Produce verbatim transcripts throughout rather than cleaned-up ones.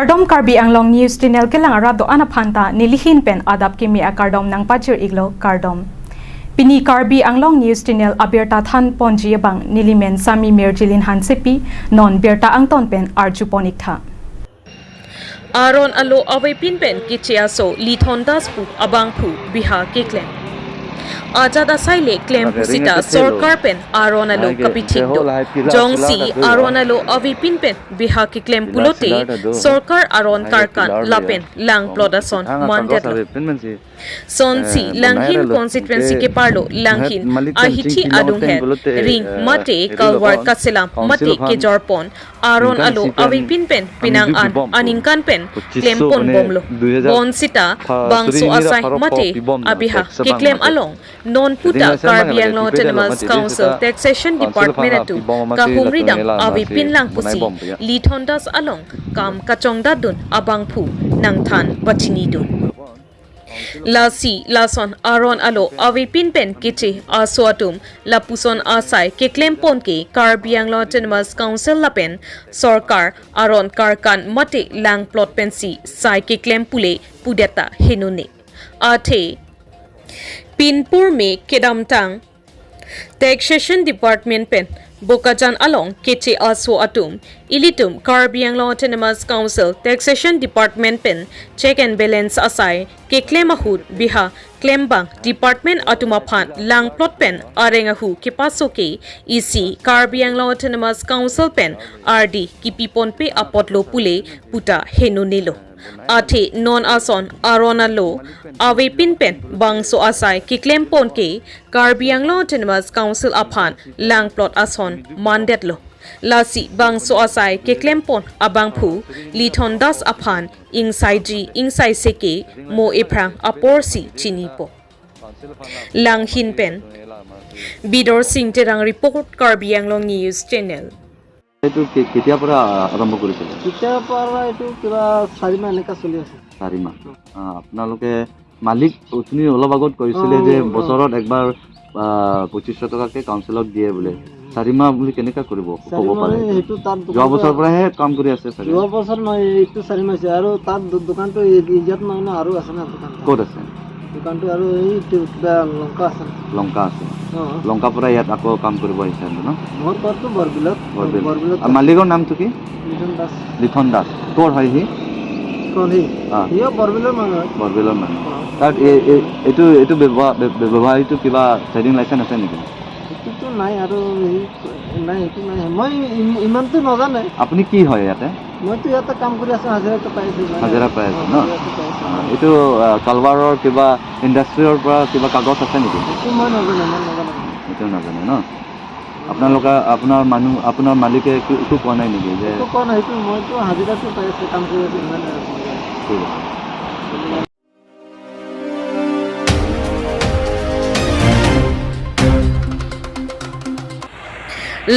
Kardom, Karbi Anglong News Channel kelang arat do-an aphan ta nelihin pen adap kimi akardom nangpachir-iklo, kardom. Pini Karbi Anglong News Channel abirta than ponji abang nelimen Sami Mirjilin Hansepi, non birta angton pen arju pon-iktha. Aron alo avepin pen keche aso Lithon Das pu abangphu biha keklem. Ajat asai le klem pusita sorkar pen aron alo kapithik do. Jongsi aron alo avepin pen biha keklem pulote sorkar aron karkan lapen langplot ason mandetlo. Sonsi Langhin constituency keparlo Langhin ahithi adunghet ring mate kalwar kaselam mate kejorpon aron alo avepin pen pinang an aningkan pen klem ponbomlo. Bonsita bangso asai mate abiha keklem along non puta Karbi Anglong Autonomous Council Taxation Department atum kahumridam avepin lang pusi Lithon Das along kam kachongdatdun abangphu nangthan pachinidun. Lasi lason aron alo avepin pen keche aso atum lapuson asai keklem pon ke Karbi Anglong Autonomous Council lapen sorkar aron karkan mate langplot pensi sai keklem pule pudeta henone. Athe pinpur me kedamtang Taxation Department pen Bokajan along keche aso atum ilitum Karbi Anglong Autonomous Council Taxation Department pen check and balance asai keklem ahut biha klembang department atum aphan langplot pen areng ahu kepaso ke isi Karbi Anglong Autonomous Council pen ardi kipi ponpe apotlo pule puta henonelo. Athe non ason aron alo avepin pen bangso asai keklem pon ke Karbi Anglong Autonomous Council aphan langplot ason mandetlo. Lasi bangso asai keklem pon abangphu Lithon Das aphan ingsaiji ingsaise ke mo ephrang aporsi chinipo. Langhin pen Bidor Sing Terang report, Karbi Anglong News Channel. এইটো কে- কেতিয়াৰ পৰা আৰম্ভ কৰিছিলে? কেতিয়াৰ পৰা এইটো কিবা চাৰি মাহ এনেকা চলি আছে। চাৰি মাহ। আহ, আপোনালোকে মালিক, আপুনি অলপ আগত কৈছিলে অ, যে অ। বছৰত একবাৰ, আহ, পঁচিছশ টকাকে কাউন্সিলক দিয়ে বোলে। উম, উম। চাৰি মাহ বুলি কেনেকা কৰিব, চাৰি ক'ব মাহ পাৰে? সেইটো তাত যোৱা বছৰৰ পৰাহে কাম কৰি আছে চাগে? যোৱা বছৰ নহয়, এইটো চাৰি মাহ হৈছে। আৰু তাত দো- দোকানটো এই- ইয়াত নহয় ন, আৰু আছে না দোকান। ক'ত আছে? দোকানটো আৰু এই তে- কিবা লংকা আছে। লংকা আছে। অ। লংকা পৰা ইয়াত আকৌ কাম কৰিব আহিছে ন? মোৰ ঘৰটো বৰবিলত। বৰবিল। বৰবিলত। আৰু মালিকৰ নামটো কি? লিটন দাস। লিটন দাস। ক'ৰ হয় সি? কোন সি? অ। সিও বৰবিলৰ মানুহ হয়। বৰবিলৰ মানুহ। অ। তাত এই- এই- এইটো- এইটো ব্যৱহাৰ- ব্য- ব্যৱসায়ীটো কিবা ট্ৰেডিং লাইচেন্স আছে নেকি? সেইটোতো নাই আৰু, এই- নাই, সেইটো নাই। মই ইম- ইমানটো নাজানে। আপুনি কি হয় ইয়াতে? মইতো ইয়াতে কাম কৰি আছো, হাজিৰাটো পাই আছো, ইমানে। হাজিৰা পাই আছে অ, ন? হাজিৰাটো পাই আছো। অ, এইটো, আ, কালভাৰৰ কিবা ইণ্ডাষ্ট্ৰীৰ পৰা কিবা কাগজ আছে নেকি? সেইটো মই নাজানো, মই নাজানো। সেইটো নাজানে ন? আপোনালোকে, আপোনাৰ মানুহ, আপোনাৰ মালিকে একো, একো কোৱা নাই নেকি যে একো কোৱা নাই, সেইটো মইতো হাজিৰাটো পাই আছো, কাম কৰি আছো, ইমানে আৰু। ঠিক আছে।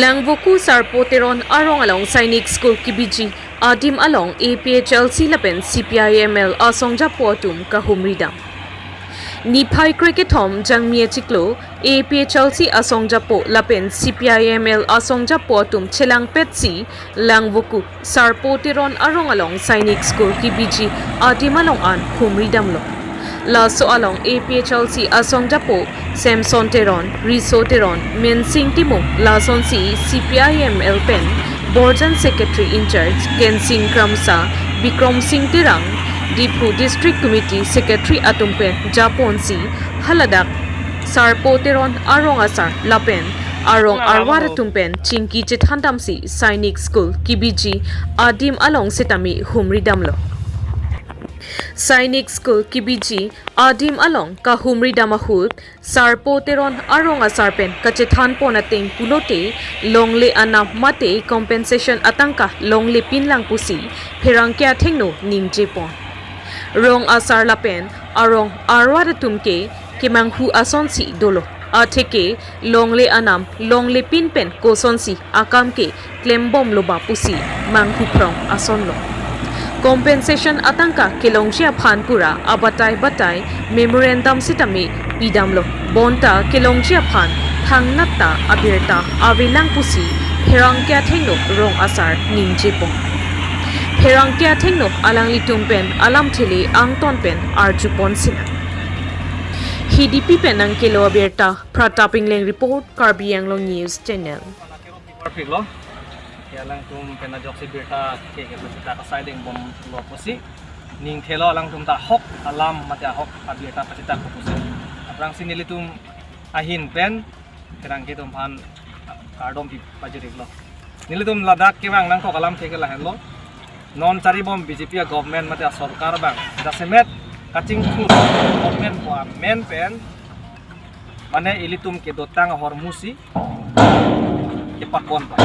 Langvoku Sarpo Teron arong along Sainik School kibiji adim along A P H L C lapen C P I M L asong japo atum kahumridam. Niphai krekethom Jangmi achiklo A P H L C asong japo lapen C P I M L asong japo atum chelangpetsi Langvoku Sarpo Teron arong along Sainik School kibiji adim along an humridamlo. Laso along A P H L C asong japo Samson Teron, Riso Teron, Mensing Timung, lasonsi C P I M L pen Borjan Secretary in Charge, Kensing Kramsa, Bikram Sing Terang, Diphu District Committee Secretary atum pen japonsi haladak Sarpo Teron arong asar lapen arong arwar atum pen chingki chethandamsi Sainik School kibiji adim along setame humridamlo. Sainik School kibiji adim along kahumridam ahut Sarpo Teron arong asar pen kachethanpon ateng pulote longle anam mate compensation atangka longlepinlang pusi pherangke athengno ningjepon. Rong asar lapen arong arwar atum ke kemanghu asonsi dolo. Atheke longle anam longlepin pen kosonsi akam ke klembomlo ba pusi manghu phrong asonlo. Compensation atangka kelongji aphan pura abatai batai memorandum setame pidamlo. Bonta kelongji aphan thangnat ta abirta avelang pusi pherangke athengno rong asar ningjepon. Pherangke athengno alanglitum pen alamthe le angton pen arjupon sinang. Hidipi pen nangkelo abirta, Pratap Ingleng report, Karbi Anglong News Channel. Perfect lo. Ya, alangtum pen ajoksi birta ke ke pachita kasai deng bomlo pusi. Ning thelo alangtum ta ahok alam mate ahok abirta pachita ko pusi. Aphrangsi nelitum ahin pen pherangke atum aphan kardom pi pajirlo. Nelitum ladak kevang nangkok alamthe ke lahenlo. Non charibom B J P a-government mate asorkar abang jasemet kachingthur government ko amen pen, mane ilitum kedotang ahormu si kepakon pa.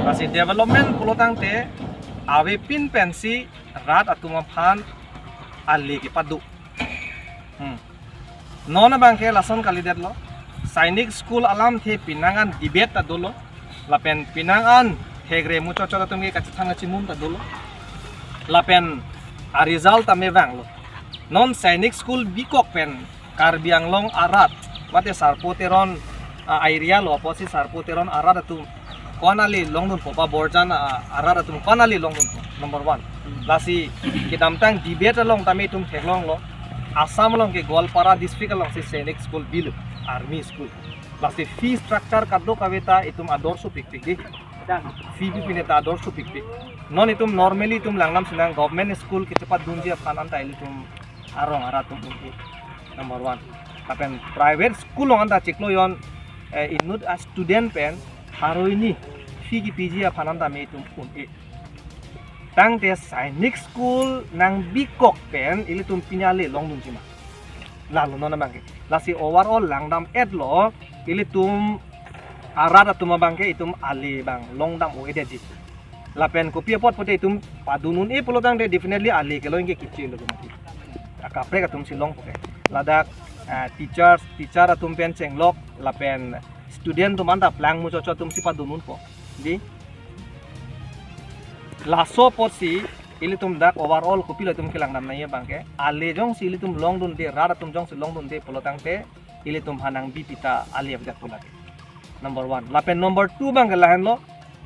Lasi development pulotangte avepin pensi rat atum aphan ale kepado. Hmm. Non abangke lason kalidetlo. Sainik School alamthe penang an debate ta dolo. Lapen penang an hegre muchotchot atum ke kachethang kachimum ta dolo. Lapen a-result ta mevanglo. Non Sainik School bikok pen Karbi Anglong arat, mate Sarpo Teron, ah, area lo, apotsi Sarpo Teron arat atum ko-an ale longdunpo, pa Borjan, ah, arat atum ko-an ale longdunpo, number one. Lasi kedamtang debate along tame itum theklonglo. Assam along ke Goalpara district alongsi Sainik School bilo, army school. Lasi fee structure kadokave ta itum ador sopikpik dei. Fee pi pine ta ador sopikpik. Non itum normally itum langnam sinang government school kechepadunji aphan anta ilitum arong arat atum un-e. Number one. Lapen private school along anta chiklo jon, eh, inut a-student pen pharo hini fee kepiji aphan anta me itum un-e. Tangte Sainik School nangbikok pen ilitum pine ale longdunji ma? Lalo non abangke. Lasi overall langdam-etlo, ilitum arat atum abangke itum ale abang longdam-o-edetji. Lapen kopi apot pute itum padun un-e pulotangte definitely ale kelong ke kichilo ke mati. Akaprek atum si longpo ke. Ladak, ah, teachers, teacher atum pen chenglok, lapen student atum anta plang muchotchot atum si padun unpo. Dei. Laso apotsi ilitum dak overall kopilo itum kelangdam nangji abangke, ale jongsi ilitum longdunde, rat atum jongsi longdunde pulotangte, ilitum aphan nangbipi ta ale abjak pu lake. Number one. Lapen number two abangke lahenlo,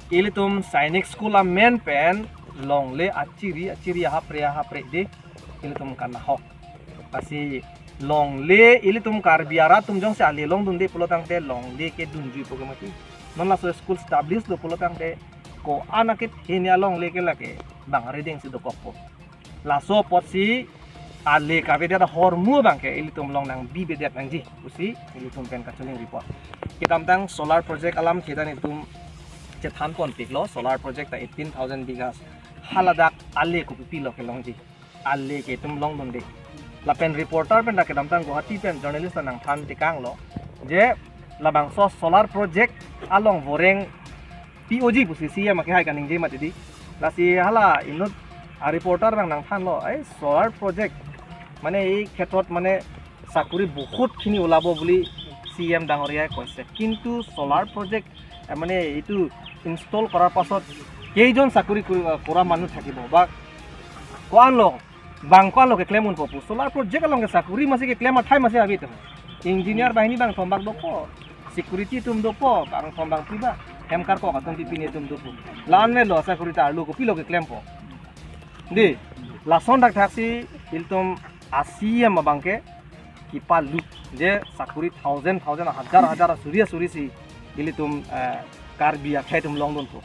ilitum Sainik School amen pen longle achiri, achiri ahapre, ahapre dei, ilitum kanahok. Lasi longle ilitum Karbi arat atum jongsi ale longdunde pulotangte longle kedunjuipo ke mati. Non laso school establish lo pulotangte ko-an akethe hini alongle ke lake bang arideng si dokokpo. Laso apotsi ale kavedet ahormu abangke ilitum along nangbivedet nangji pusi ilitum pen kachoning report. Kedamtang solar project alamthe ta nelitum chethanponpiklo, solar project ta eighteen thousand bighas. Haladak ale kopipilo kelongji? Ale ke itum longdunde. Lapen reporter pen ta kedamtang Guwahati pen journalist ta nangthan tekanglo je labangso solar project along voreng P O G pusi C E M akehai kaningje mati dei. Lasi hala inut a-reporter abang nangthanlo, "Ei, solar project, mane ei khetrot mane চাকৰি বহুত খিনি ওলাব বুলি চি E M ডাঙৰীয়াই কৈছে, কিন্তু solar project, এ, মানে এইটো ইনষ্টল কৰাৰ পাছত কেইজন চাকৰি কৰি-, কৰা মানুহ থাকিব বা কোৱা লগ, বাং কোৱা লগে ক্লেম উঠব, চ'লাৰ প্ৰজেক্ট লগে চাকৰি মাছে কি ক্লেম আঠাই মাছে আবি তো ইঞ্জিনিয়াৰ বাহিনী বাং থম্বাক দক, ছিকিউৰিটি তুম দক, বাং থম্বাক পিবা, হেমকাৰ কক আতুম পিপিনে তুম দক, লান মে ল চাকৰি তাৰ লোক পিলকে ক্লেম প দে, লাচন ঢাক ঢাকসি ইলতুম আছি এম বাংকে কিপালু, যে চাকৰি থাউজেণ্ড থাউজেণ্ড, হাজাৰ হাজাৰ, চুৰিয়া চুৰিসি, ilitum, eh, Karbi akhei atum longdunpo.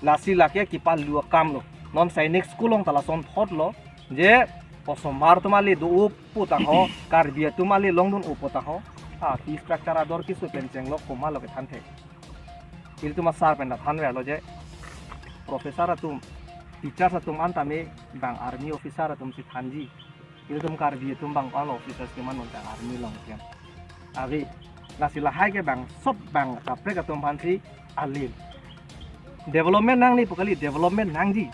Lasi lake kipalu akamlo. Non sainik school along ta lason thotlo, je osomar atum ale do-o pu ta ho, Karbi atum ale longdun-o pu ta ho. Ah, fee structure ador kisu pen chenglok komatlo kethanthe. Ilitum asar pen ta thanverlo je, professor atum, teachers atum an tame bang army officer atumsi thanji. Ilitum Karbi atum bang ko-an officers keman non ta army along kem. Ave, lasi lahai ke bang sop bang kaprek atum aphansi ale. Development nangne pu kali, development nangji.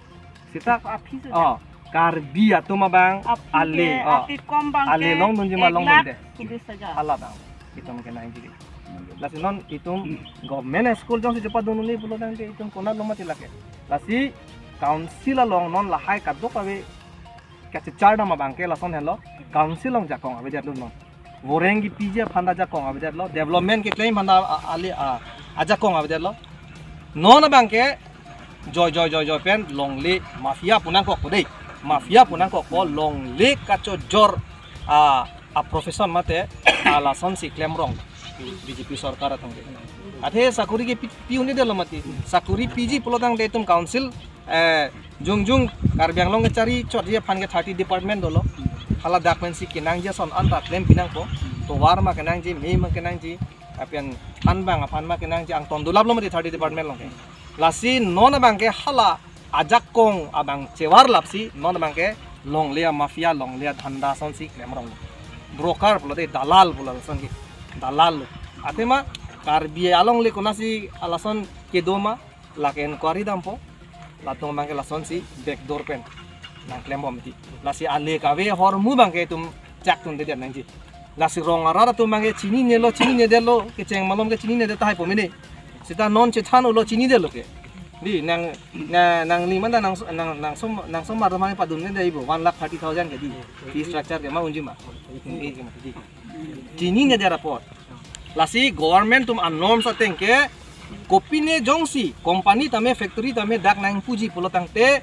Sita, aphi sudah, oh, Karbi atum abang aphi ale, ke, oh, aphi kom bang ale ke longdunji ma ek longdunde lakh cholish hajar. Hala bang itum ke nangji. Lasi non itum government school jongsi chepadun un-e pulo tangte itum konat lo mati lake. Lasi council along non lahai kadokave kachechar dam abangke lason henlo, council along jakong avedetlo non. Voreng kipiji aphan ta jakong avedetlo, development keklem aphan ta a-, ale a, ajakong avedetlo. Non abangke Joy joy joy joy pen longle mafia pu nangkokpo dei. Mafia pu nangkokpo, longle kachojor a, a profession mate a lasonsi klemrong B J P sorkar atum ke. Athe sakori ke pi, pi-un-edetlo mati. Sakori piji pulo tangte itum council, eh, jongjong Karbi Anglong ke chari chotji aphan ke thirty department dolo. Hala dak pensi kenangji ason anta klem pinangpo. Tovar ma kenangji, mei ma kenangji, lapen thanbang aphan ma kenangji, angton dulaplo mati thirty department along ke. Lasi non abang ke hala ajakong abang chevarlapsi non abang ke longle mafia, longle dhanda asonsi klemrong. Broker pulo dei, dalal pulo asonsi. Dalal lo. Athema Karbi alongle konatsi alason kedo ma, lake inquiry dampo. Latum abang ke lasonsi backdoor pen nangklembom ti. Lasi ale kave ahormu abang ke itum chak tundedet nangji. Lasi rong arat atum abang ke chininelo, chininedetlo, kecheng malom ke chininedet tahai po mene. Seta non chethan-olo chinidetlo ke. Dei nang, na, nangli manda nang, nang, nangsom, nangsomar atum abang padunde dei bo, one lakh thirty thousand ke dei. Fee structure ke ma unji ma. Unji ma dei. Chininedet apot. Lasi government atum anorms ateng ke, kopine jongsi company tame, factory tame dak nangpuji pulo tangte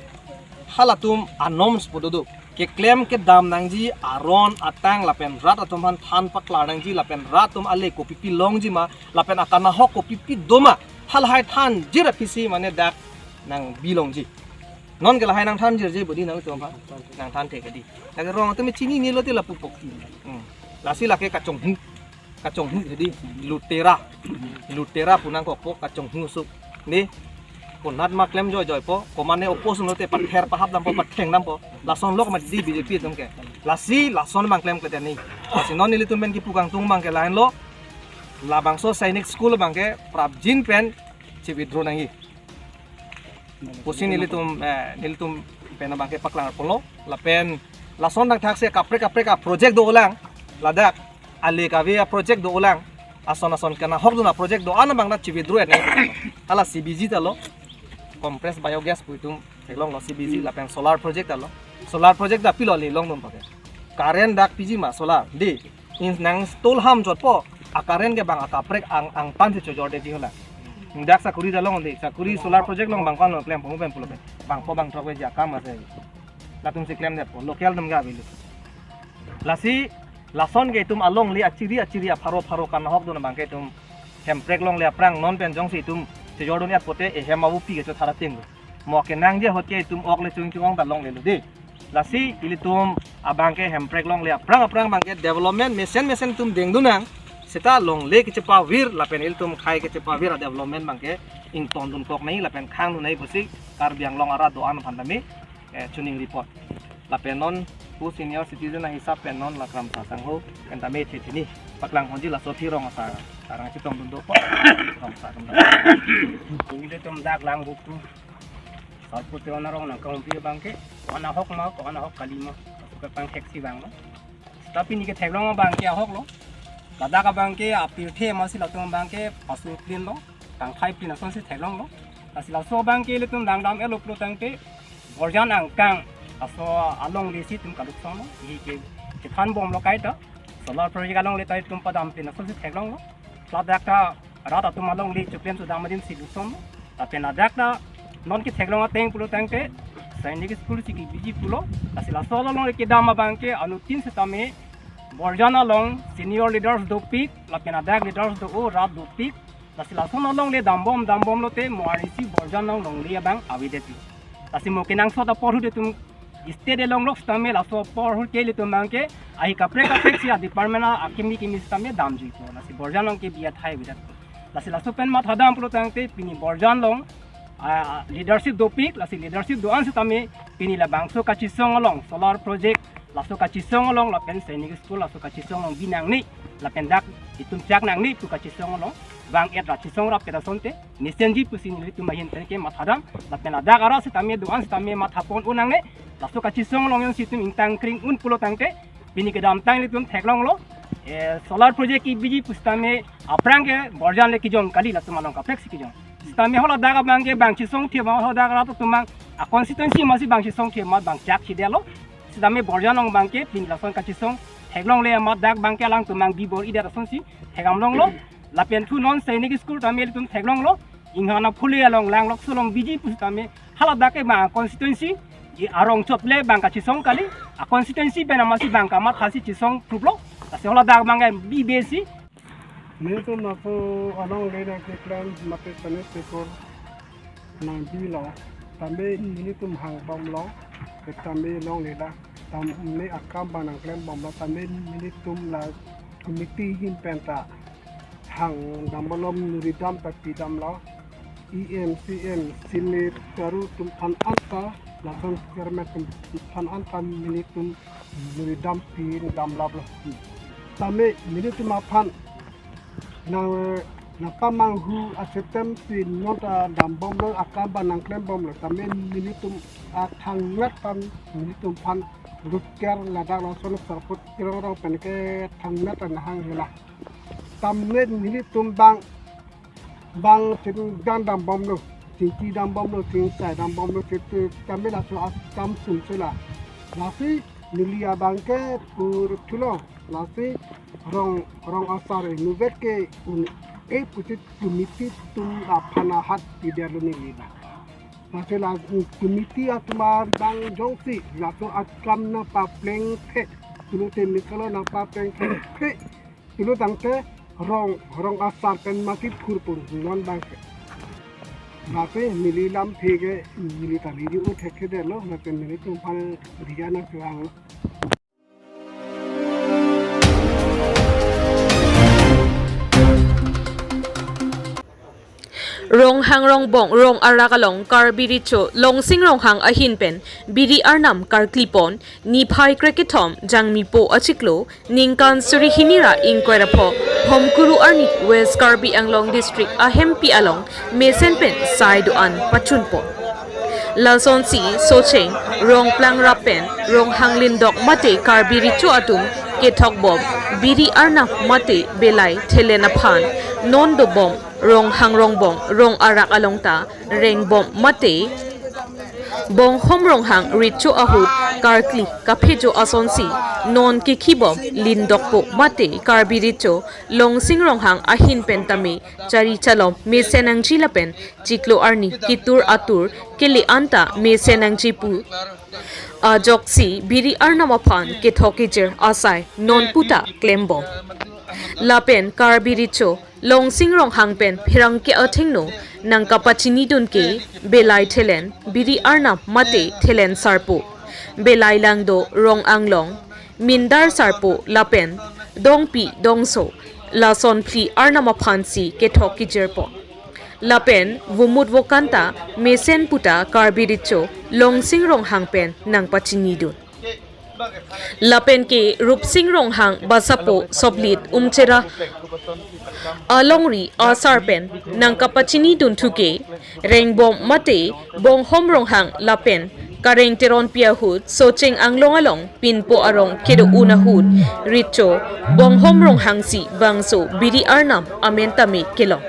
halatum anorms pu dodo. Keklem kedam nangji, aron atang lapen rat atum aphan than paklar nangji, lapen rat atum ale kopipi longji ma, lapen akanahok kopipi do ma, halahai thanjir aphisi mane dak nangbi longji. Non ke lahai nangthanjirji bo dei nangtum aphan. Nangthan thek ke dei. Lake rong atum chininelo te lapu pok. Hmm. Lasi lake kachonghu. Kachonghu ke dei, lutera. Lutera pu nangkokpo, kachonghu su. Dei, konat ma klem joy joy po, komane oppose lo te pather pahap dampo, patheng dampo. Lason lok ma dei B J P atum ke. Lasi lason abang klemkledet ni. Lasi non nelitum pen kipu kangtung abang ke lahenlo. Labangso Sainik School abang ke prapjin pen chi-withdraw nangji. Pusi nelitum, eh, nelitum pen abang ke paklang pulo, lapen lason thakthak se kaprek kaprek a project dolang, ladak ale kave a project dolang, ason ason kanahok dun a project do-an abang ta chi-withdraw nangji. Hala C B G ta lo, compressed biogas pu itum theklonglo, C B G lapen solar project ta lo, solar project ta pilo le longdun pake. Current dak piji ma solar, dei. In nang stol ham chotpo, a current ke bang akaprek ang, angtan si chojordetji hala. Dak sakori ta long dei, sakori solar project along bang ko-an lo klem pong pen pulo pen. Bangpo bangthrok aveji akam ase. Latumsi klemdetpo, local atum ke avelo. Lasi, lason ke itum alongle achiri achiri apharo pharo kanahok dun abang ke itum Hemprek longle aphrang non pen jongsi itum chojordun-et pote ehem abupi ke chothar ateng lo. Mo kenangji ahut ke itum ok le chung chung-ong ta longlelo dei. Lasi ilitum abang ke Hemprek longle aphrang aphrang abang ke development mesen mesen itum dengdun nang. Seta longle kechepavir lapen ilitum khei kechepavir a development abang ke ingtondun kok nangji lapen khangdun nangji pusi Karbi Anglong arat do-an aphan tame, eh, chuning report. Lapen non pu senior citizen ahisap pen non la Kramsa Sangho pen tame the thini paklang ponji, laso aphi rong asar arang chetongdun dopo. Rong asar tum dak. Ilitum dak lang buktu. Sarpo te onarong nangkahumpi abang ke, ko-an ahok ma, ko-an ahok kali ma, kepangthek si abang lo. Tapi neli ketheklong abang ke ahok lo. Ladak abang ke apirthe masi latum abang ke pasu plin lo, kangkhai plin asonsi theklonglo. Lasi laso abang ke ilitum dangdam-etlo pulo tangte, borjan angkang aso alongle si itum kaluk song lo, ihi ke chethanbomlo kaita, solar project alongle ta itum padam plin asonsi theklonglo. Ladak ta rat atum alongle choklem sudam adim si lusonlo. Lapen ladak ta non ketheklong ateng pulo tangte Sainik School si kebiji pulo. Lasi laso alongle kedam abang ke anuttin setame borjan along senior leaders dopik, lapen adak leaders do-o rat dopik. Lasi lason alongle dambom dambom lote mo arnisi borjan along longle abang avedetji. Lasi mo kenangsot apor ahut itum state along lok setame laso apor ahut ke ilitum abang ke ahi kaprek kaprek si a department a akimi kimi setame damjuipo. Lasi borjan along ke bi athai avedetpo. Lasi laso pen mathadam pulo tangte pini borjan along, ah, leadership dopik, lasi leadership do-an setame pini labangso kachisong along solar project, laso kachisong along lapen Sainik School laso kachisong along bi nangne, lapen dak itum chak nangne pu kachisong along bang-et ra chisong rapet asonte mesenji pusi nelitum ahin pen ke mathadam, lapen ladak arat setame do-an setame mathapon un nangne. Laso kachisong along jongsi itum ingtang kring un pulo tangte pini kedamtang ilitum theklonglo, eh, solar project kebiji pu setame aphrang ke borjan le kejong kali, latum along kaprek si kejong. Setame haladak abang ke bang chisongthe ma, haladak rat atum abang a constituency masi bang chisongthe ma bang chakchedetlo. Setame borjan along abang ke pini lason kachisong theklongle amat dak abang ke alangtum abang bi bor-idet asonsi thekdam longlo. Lapen thu non Sainik School tame ilitum theklonglo. Inghan aphule along Langlokso along biji pusitame haladak ke bang constituency, i arong chot le bang kachisong kali, a constituency pen amatsi bang kamathasi chisong truplo, lasi haladak bang ke B B C. Nelitum laso alongle nangkeklem mate Senate paper nangbilo, tame nelitum hangbomlo, tame longle la, tame akam bang nangklembomlo, tame nelitum la committee ahin penta hang dambomlo, nuri dam ta pidamlo, E M, C M, Senate, karu atum aphan anta, lason chairman atum aphan anta nelitum nuri dam pidamlaplo. Tame nelitum aphan nang, nangpamanghu asetem si non ta dambomlo, akam bang nangklembomlo, tame nelitum athangnatta nelitum aphan rutker ladak lason sarpot kirong rong pen ke thangnatta nahang hela. Tame nelitum bang, bang chingdam dambomlo, chingki dambomlo, chingsai dambomlo, chete tame laso akam sumsela. Lasi neli abang ke pur thulo, lasi rong, rong asar inutvet ke un-e pusi committee atum aphan ahat piderlo neli abang. Lasi la committee atum abang jongsi laso akam nangpaplengthe, pulote mekalo nangpaplengthe, pulo tangte rong, rong asar pen mati phurpon non bang ke. Mate neli lamthe ke neli ta neli uthek thedetlo, mate nelitum aphan riya nangchehanglo. Ronghang Rongbong rong arak along Karbi Recho Longsing Ronghang ahin pen biri arnam karklipon niphai krekethom Jangmipo achiklo ningkan suri hini ra ingkoi ra pho Homkuru arni West Karbi Anglong District ahempi along mesen pen sai do-an pachunpo. Lasonsi Socheng, Rongplang rap pen Ronghang Lindok mate Karbi Recho atum kethokbom biri arnam mate belai thelen aphan non dobom Ronghang Rongbong rong arak along ta rengbom mate Bonghom Ronghang Recho ahut karkli kaphejo asonsi non kekhibom Lindokpo mate Karbi Recho Longsing Ronghang ahin pen tame chari chalom mesen nangji lapen chiklo arni ketur atur kele anta mesen nangji pu ajoksi biri arnam aphan kethok kejir asai non puta klembom. Lapen Karbi Recho Longsing Ronghang pen pherangke athengno nangkapachinidun ke belai thelen biri arnam mate thelen sarpo, belai langdo rong anglong, mindar sarpo lapen dongpi dongso lason phli arnam aphansi kethok kejirpo. Lapen vomut vokan ta mesen puta Karbi Recho Longsing Ronghang pen nangpachinidun. Lapen ke Rupsing Ronghang Basapo Soplit Umchera alongri asar pen nangkapachinidun thuke rengbom mate Bonghom Ronghang lapen Kareng Teronpi ahut Socheng Anglong along pinpo arong kedo-un ahut Recho Bonghom Ronghang si bangso biri arnam amen tame kelong.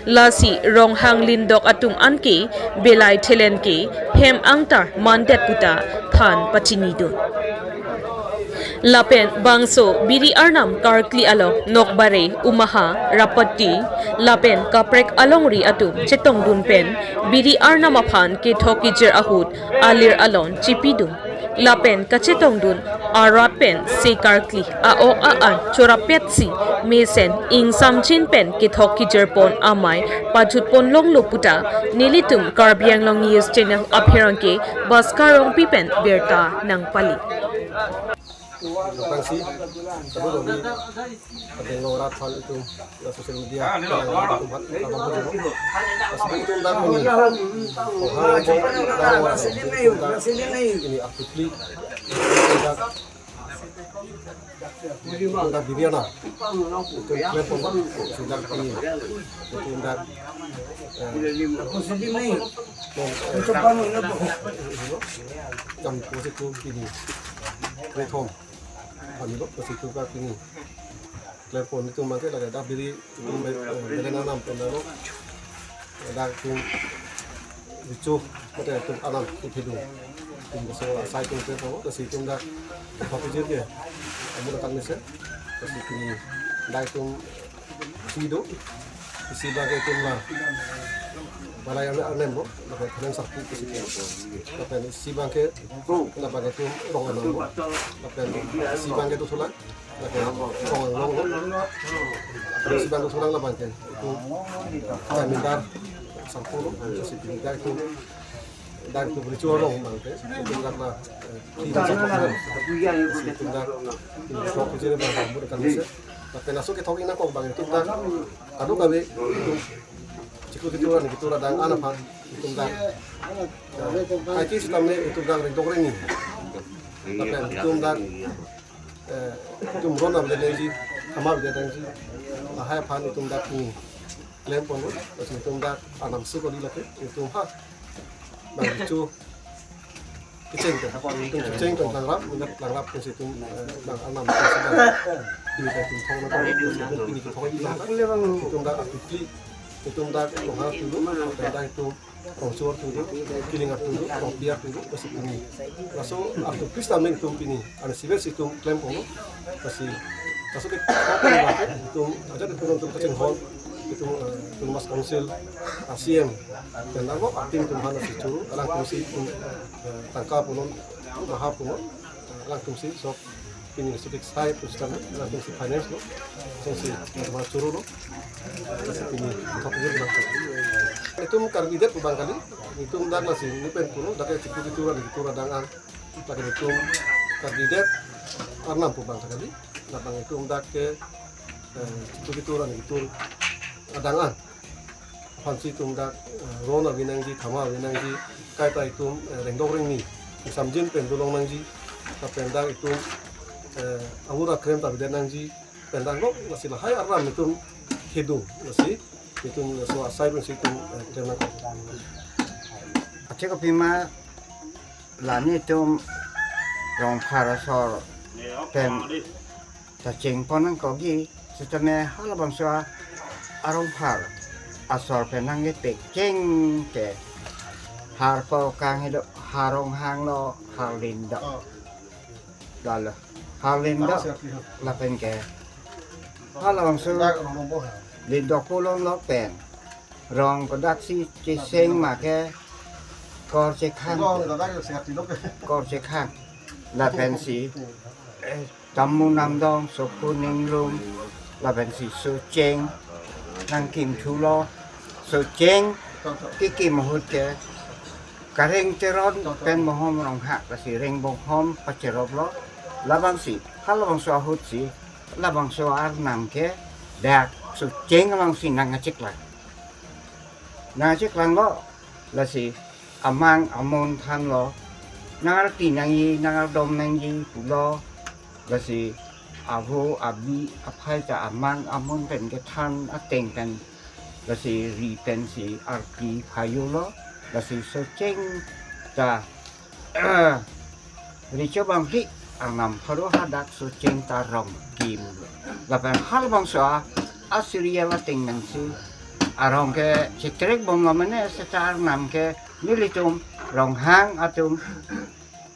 Lasi Ronghang Lindok atum anke belai thelen ke hem angtar mandet puta than pachinidun. Lapen bangso biri arnam karkli along Nokbare, Umaha, Rapati lapen kaprek alongri atum chetongdun pen biri arnam aphan kethok kejir ahut alir alon chipidun. Lapen kachetongdun arat pen se karkli a-ok a-an chorapetsi mesen ingsamjin pen kethok kejirpon amei pajutpon longlo puta nelitum Karbi Anglong News Channel apherangke Baskar Rongpi pen birta nangpali. Tangsi, tabo domi, adeng lo rat phan itum, ya, social media, ya, ya, itum hat, itum hat, itum hat, itum dak ini, oh, ha, bo, dak, dak, ini aktif li, itum dak, itum dak biri arnam, itum klem pon, itum dak ini, itum dak, eh, jam pusi tu ini, klem pon. Kami lo, ke situ ka kini. Klem pon itum mangke lake dak biri, itum be-, eh, belen arnam pen lo. Dak itum Recho, mate itum arnam itum hidung. Itum so sai itum klem pon, ke situ dak. Tapi jir ke. Amu dak mesen. Ke situ ni. Dak itum si do. Si bagi itum la. Malai arne arne mo, lapen Thelen Sarpo pusi ke. Lapen isi abangke, labang atum Rong Anam lo. Lapen isi abangke Dothulang, lapen Rong Anglong lo. Lapen isi abang Dothulang labangke, itum Kamindar Sarpo lo, pusi pini dak itum, dak itum Richo Rong abangke, itum dak la, eh, di Richo Rong, pusi itum dak, itum sok puji abang, abang, abang, abang, lapen laso kethok inang kok abang, itum dak, kadokave, itum, chiklo ketur arni ketur adang an aphan itum dak, eh, aiki sitame itum dak ringdok ringni. Lapen itum dak, eh, itum ron avedet nangji, thama avedet nangji. Lahai aphan itum dak ni klem ponlo, lapen itum dak Arnam si kodi lake, itum ha. Bang chu kecheng pen, itum kecheng pen langrap, minat langrap pusi itum, eh, bang Arnam pusi bang. Pini dak itum thong na, pusi itum pini kethok itum dak, itum dak apikli, itum dak Ronghang artudu, itum dak itum Rongcho artudu, Killing artudu, Rongpi artudu, pusi pini. Laso artu Christian ning itum pini, arnisi vet si itum klem ponlo, pusi. Laso ke, itum, ajat itum, itum kachinghon, itum, eh, Autonomous Council, ah, C M, pen dak lo, ating itum aphan si churu, alangtum si itum, eh, tangka punon, maha punon, eh, alangtum si sok pini sutrik sai pustan, alangtum si finance lo, so si, eh, ma churu lo, si pini thok lo, alangtum. Itum Karbi det pu abang kali, itum dak lasi, ni pen puno, dak ke chiklo ketur arni ketur adang an, dak ke itum Karbi det Arnam pu abang kali, labang itum dak ke, eh, chiklo ketur arni ketur adang an aphan si itum dak, eh, ron ave nangji, thama ave nangji, kaita itum, eh, ringdok ringni, isamjin pen dolong nangji, lapen dak itum, eh, abura krem ta avedet nangji, pen dak lo, lasi lahai Arnam itum kedo, lasi itum laso asai pen si itum, eh, klem nang. Achek apima la netum Rongphar asor pen ta cheng pon nang kogi, sitame halabangso a-Rongphar asor pen nangkepek cheng ke, har po kanghi do, har Ronghang lo, har Lindok. Oh. Lalo, har Lindok, lapen ke halabangso Lindok pulo lo pen, rong kodak si cheseng ma ke, kor chekhang, kor chekhang. Lapen si, eh, Tammu Namdong, Sokhu Ningrum, lapen si Socheng nangkim thulo, Socheng kekim ahut ke, Kareng Teron pen Mohom Rongha, lasi Rengbonghom pacherop lo, labang si, halabangso ahut si, labangso Arnam ke, dak Socheng along si nangkacheklang. Nangkacheklang lo, lasi amang amun thanlo, nangarti nangji, nangardom nangji pulo, lasi avo abi aphai ta amang amun pen kethan ateng pen, lasi ri pen si arti phayo lo, lasi Socheng ta, Richo Bangphli Arnam pharo hadak Socheng ta rong kim. Lapen halabangso a, a serial ateng pen si arong ke chetrek bom lo mene seta Arnam ke nelitum Ronghang atum,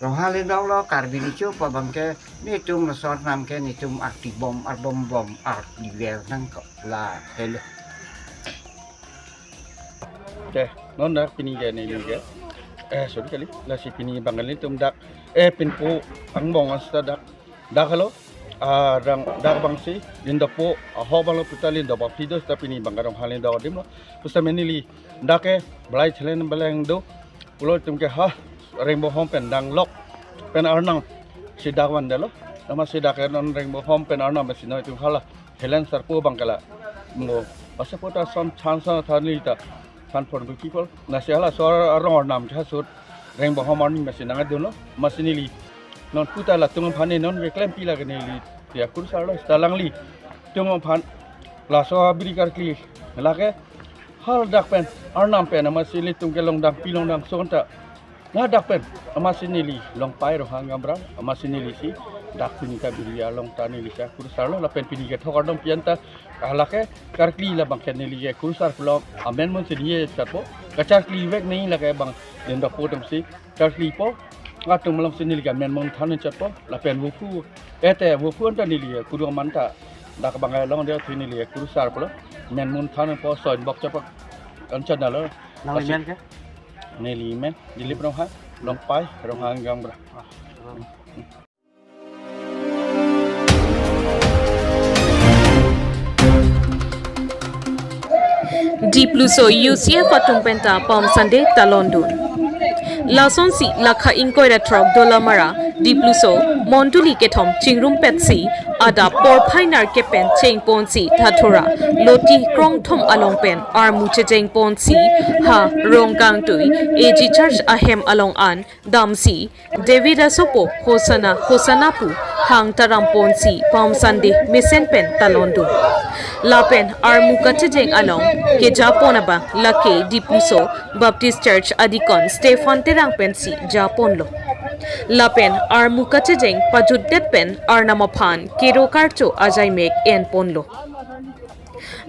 Ronghang Lindok lo, Karbi Richo pu abang ke netum laso Arnam ke netum arti bom, ardom bom, arti ver nangkok la helo. Te, non dak pini ke neli ke. Eh, sorry kali. Lasi pini abang kali netum dak, eh, pinpo angbong asta dak. Dak helo. Ah, dak, dak abang si Lindokpo, ah, ho abang lo puta Lindok bang pidos ta pini abang kadong ha Lindok adim lo. Pusitame neli dak ke balai chelen baleng do. Pulo itum ke ha Rengbonghom pen danglok pen Arnam si dak vandetlo. Amatsi dak ke non Rengbonghom pen Arnam si non itum hala Thelen Sarpo abang ke la mo, pasaport ason chance than neli ta than pon bu kipol. Lasi halaso arong Arnam chasut Rengbonghom arni amatsi nangdunlo, amatsi neli non puta latum aphan ne non ve klempi lake neli tiya kurusar lo, seta alangli tum aphan laso abiri karkli lake haladak pen Arnam pen amatsi nelitum ke longdampi longdamson ta ladak pen amatsi neli Longpai Ronghang Gamra, amatsi neli si dak pini ta biri along ta neli si akurusar lo, lapen pini kethok kardom pi anta, ah, lake karkli labang ke neli ke kurusar pulo, amen mun si neli chatpo, kacharkli vek neli lake bang Lindokpo atum si charklipo, atum malom si neli ke amen mun than chatpo, lapen vophu, ete vophu anta neli ke kuru aman ta dak bang along dia si neli ke kurusar pulo, amen mun thanpo, soin bok chapak anchot lo. Nangli men ke? Neli men, Dilip Ronghang, Longpai, Ronghang Gaonbura. Dipluso U C F atum penta Palm Sunday talondun. Lasonsi lakha ingkoi ra throk Dolamara, Dipluso mondoli kethom chingrumpetsi adap porphai nerkep pen chengponsi Thathura loti krongthom along pen armu chejengponsi ha Rongkangtui A G Church ahem along an damsi David asopo Hosanna Hosanna pu hang taramponsi Palm Sunday mesen pen talondun. Lapen armu kachejeng along kejapon abang lake Dipluso Baptist Church adikon Stephen Terang pensi japonlo. Lapen armu kachejeng pajutdet pen Arnam aphan kero karcho ajaimek enponlo.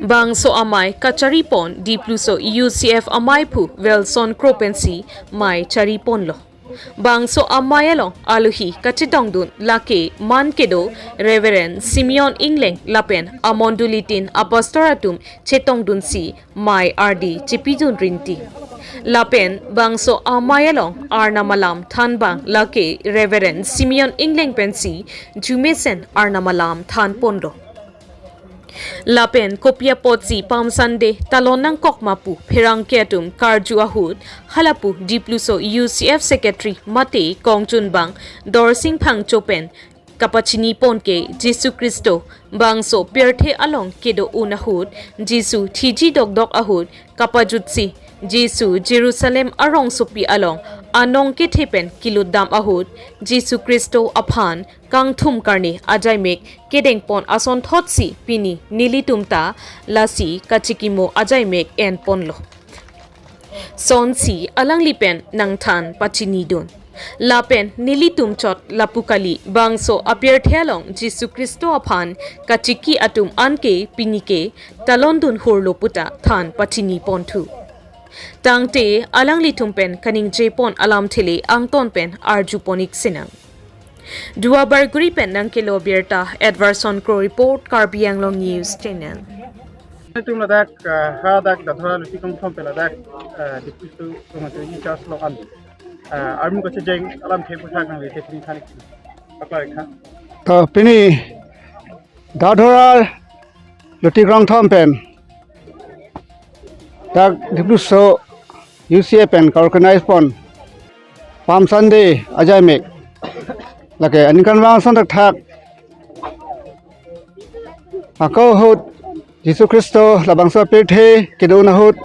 Bangso amei kacharipon Dipluso U C F amei phu Wilson Kro pensi mei chariponlo. Bangso amei along alohi kachetongdun lake man kedo Reverend Simeon Ingleng lapen amondolitin apastor atum chetongdunsi mei ardi chepidun rinti. Lapen bangso amei along Arnam alam thanbang lake Reverend Simeon Ingleng pensi jumesen Arnam alam thanponlo. Lapen kopi apotsi Palm Sunday talon nangkok ma pu pherangke atum karju ahut halapu Dipluso U C F Secretary mate kongchunbang Dorsing Phangcho pen kapachinipon ke Jisu Khristo bangso pirthe along kedo-un ahut, Jisu thiji dokdok ahut kapajutsi Jisu Jerusalem arongsopi along anong kethe pen kelutdam ahut, Jisu Khristo aphan kangthum karne ajaimek kedengpon asonthotsi pini nelitum ta lasi kachikimo ajaimek enponlo. Sonsi alangli pen nangthan pachinidun. Lapen nelitum chot lapu kali, bangso apirthe along Jisu Khristo aphan kachiki atum anke pini ke talondun hurlo puta than pachinipon thu. Tangte alanglitum pen kaningjepon alamthe le angton pen arjupon-ik sinang. Duar Bagori pen nangkelo birta, Edwardson Kro report, Karbi Anglong News Channel. Itum ladak, ah, hadak Dathora Loti Krongthom pen ladak, ah, Dipluso Rongkangtui A G Church along an, ah, armu kachejeng alamthe aputhak nangli te pini than-ik, paklar-ik tha. To pini Dathora Loti Krongthom pen dak Dipluso U C F pen ka-organize pon Palm Sunday ajaimek lake aningkanvang ason thakthak ako ahut Jisu Khristo labangso pirthe kedo-un ahut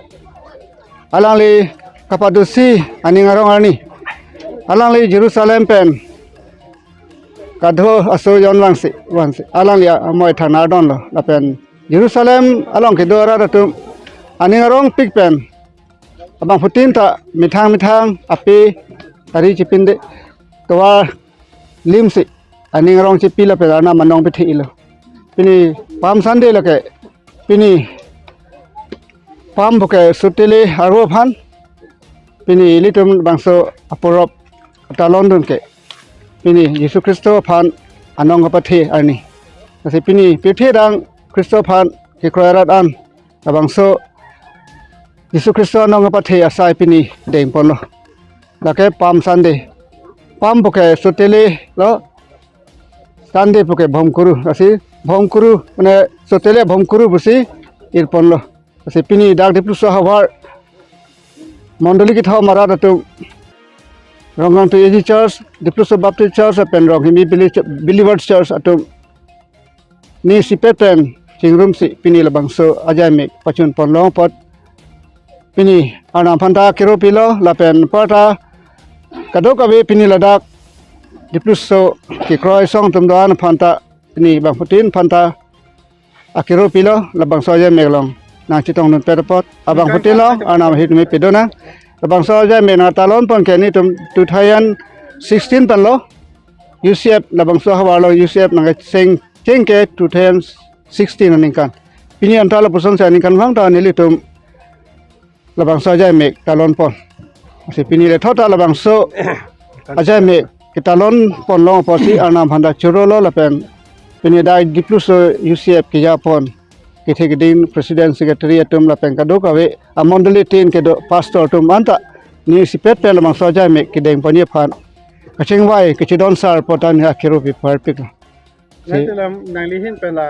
alangli kapadusi aning arong arni alangli Jerusalem pen kadokave aso jon vangsi, vangsi alangli amoi than ardonlo. Lapen Jerusalem along kedo arat atum aning arongpik pen abangphutin ta methang methang ape tari chipinde tovar limsi aning arong chipi lapen Arnam anong pithi-iklo. Pini Palm Sunday lake, pini Palm puke sotele arvo aphan pini ilitum bangso aporop talondun ke pini Jisu Khristo aphan anong kapathe arni. Lasi pini pirthe adang Khristo aphan kekroi arat an labangso Jisu Khristo anong kapathe asai pini dengponlo. Lake Palm Sunday. Palm puke sotele lo, Sunday puke bhomkuru. Lasi bhomkuru, mane sotele bhomkuru pusi irponlo. Lasi pini dak Dipluso havar mondoli kethom arat atum, Rongkangtui A G Church, Dipluso Baptist Church lapen Ronghimi Beli-, Believers Church atum nisipet pen chingrumsi pini labangso ajaimek pachunpon long apot pini Arnam aphan ta kero pilo lapen parta kadokave pini ladak Dipluso kekroi asong atum do-an aphan ta pini bangphutin aphan ta akero pilo labangso ajaimek along nangchetongdunpet apot abangphutin along Arnam ahirjume pedonang. Labangso ajaimek nangtalonpon ke nelitum two thousand sixteen penlo U C F labangso havar along U C F nangkecheng cheng ke two thousand sixteen aningkan. Pini anta lapusonsi aningkanvang ta nelitum labangso ajaimek talonpon. Lasi pini lethot ta labangso ajaimek ketalonpon long apotsi Arnam aphan ta chorolo lapen pini dak Dipluso U C F kejapon kethe keding president secretary atum lapen kadokave amondoli tin kedo pastor atum anta ne isipet pen labangso ajaimek kedeng ponji aphan kachingvai kachidon sar potan ya kiru pi parpik. Nangli lam nangli ahin pen la,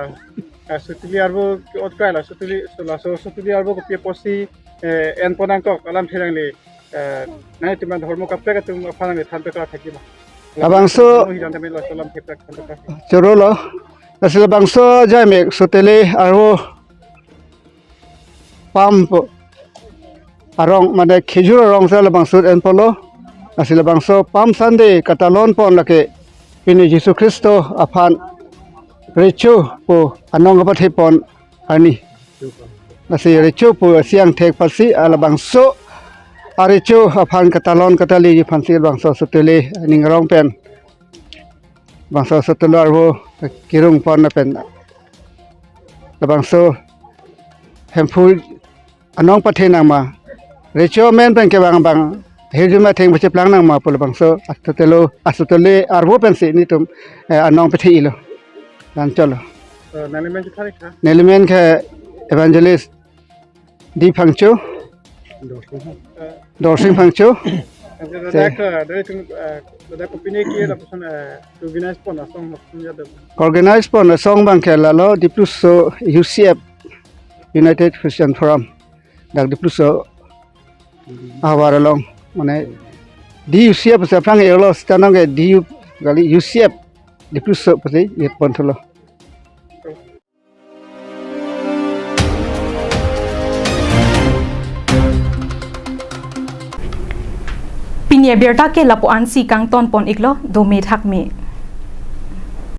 ah, Sotili arvo ke-ot krai la Sotili, so laso Sotili arvo kopi apotsi, eh, enpon nangkok alamthe nangli, eh, nangtum adhormo kaprek atum aphan nangli than pekar thekji ma? Labangso Mo hidan dami laso alamthe prek than pekar. Choro lo. Lasi labangso ajaimek Sotili arvo Palm pu arong mane khejur arong si labangso enponlo. Lasi labangso Palm Sunday katalon pon lake pini Jisu Khristo aphan recho pu anong kapathe pon arni. Lasi recho pu siang thek apotsi labangso arecho aphan katalon kataliji aphansi labangso Sotili ning arong pen labangso Sotili arvo kirung pon lapen labangso Hemphu anong pathe nangma, recho amen pen kevang abang hirjume atheng pacheplang nangma pu labangso Sotili, Sotili arvo pensi netum, eh, anong pathe-ilo. Lason cholo. Eh, nangli men kethari kha? Neli men ke Evangelist D Phangcho. Dorsing. Dorsing Phangcho. Ladak, eh, dari tung, eh, ladak kopine ke lapuson, eh, organize pon asong lapuson ya do. Organize pon asong abang ke lalo Dipluso U C F, United Christian Forum. Dak Dipluso ahavar along mane D U C F sa phrang elo stanang ke D U kali U C F Dipluso pasi yet pon thulo. Pini abirta ke lapu-ansi kangton pon-iklo, dome thakme.